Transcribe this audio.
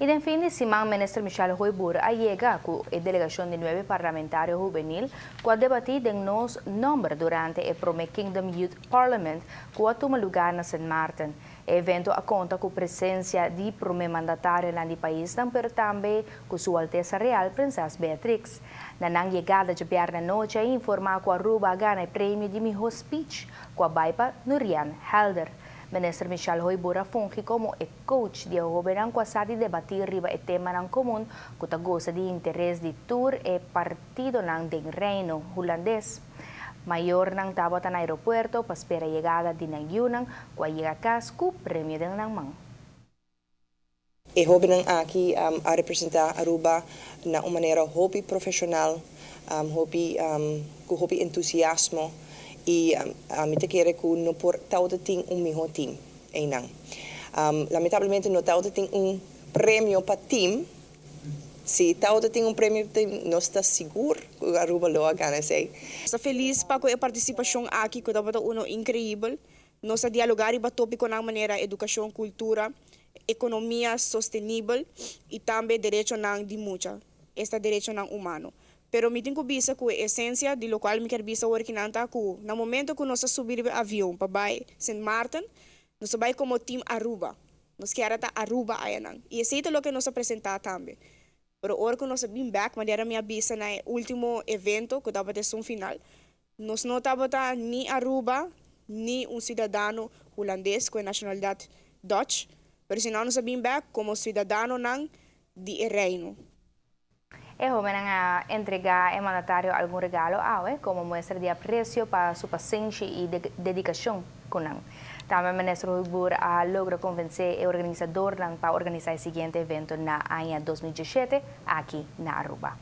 Y den fin di siman Minister Michelle Hooyboer a yega cu e delegacion di nuebe parlamentario hubenil cu a debati den nos nomber durante e Prome Kingdom Youth Parliament cu a tuma luga na Sint Maarten. E evento a conta cu presencia di prome mandatarionan di paisnan, pero tambe cu Su Altesa Real Prinses Beatrix. Na nan yegada diabierna anochi a informa cu Aruba a gana e premio di miho speech cu a bay pa Nurian Helder. Minister Michelle Hooyboer a fungi como e coach di e hobennan cu a sa di debati riba e temanan comun cu ta goza di interes di tur e partidonan den Reino Hulandes. Mayornan tabata na aeropuerto pa spera yegada di nan yiunan cu a yega cas cu premio den nan man. E hobennan aki a representa Aruba na un manera hopi profesional, cu hopi entusiasmo y mi ta kere cu no por tin un miho team einan. Lamentablemente no tin un premio pa team. Si tin un premio pa team, nos ta sigur cu Aruba lo a gana esey. Ta feliz pa e participacion aki, cu tabata uno increibel. Nos a dialoga riba topiconan manera educacion, cultura, economia sostenibel y tambe derechonan di mucha, esta derechonan humano. Pero mi tin cu bisa cu e esencia di locual mi kier bisa akinan ta cu na momento cu nos a subi avion pa bay St. Maarten, nos a bay como team Aruba. Nos kier ta Aruba ayanan. Y esey ta loke nos a presenta tambe. Pero ora cu nos a bin back, manera mi a bisa na ultimo evento, cu tabata un final, nos no tabata ni Aruba, ni un ciudadano hulandes cu nacionalidad Dutch, pero sino nos a bin back como ciudadanonan di Reino. E hobennan a entrega e mandatario algun regalo awe como muestra di aprecio pa su pasenshi y dedicacion cu nan. Tambe Minister Hooyboer a logra convence e organisadornan pa organisa e siguiente evento na aña 2017 aki na Aruba.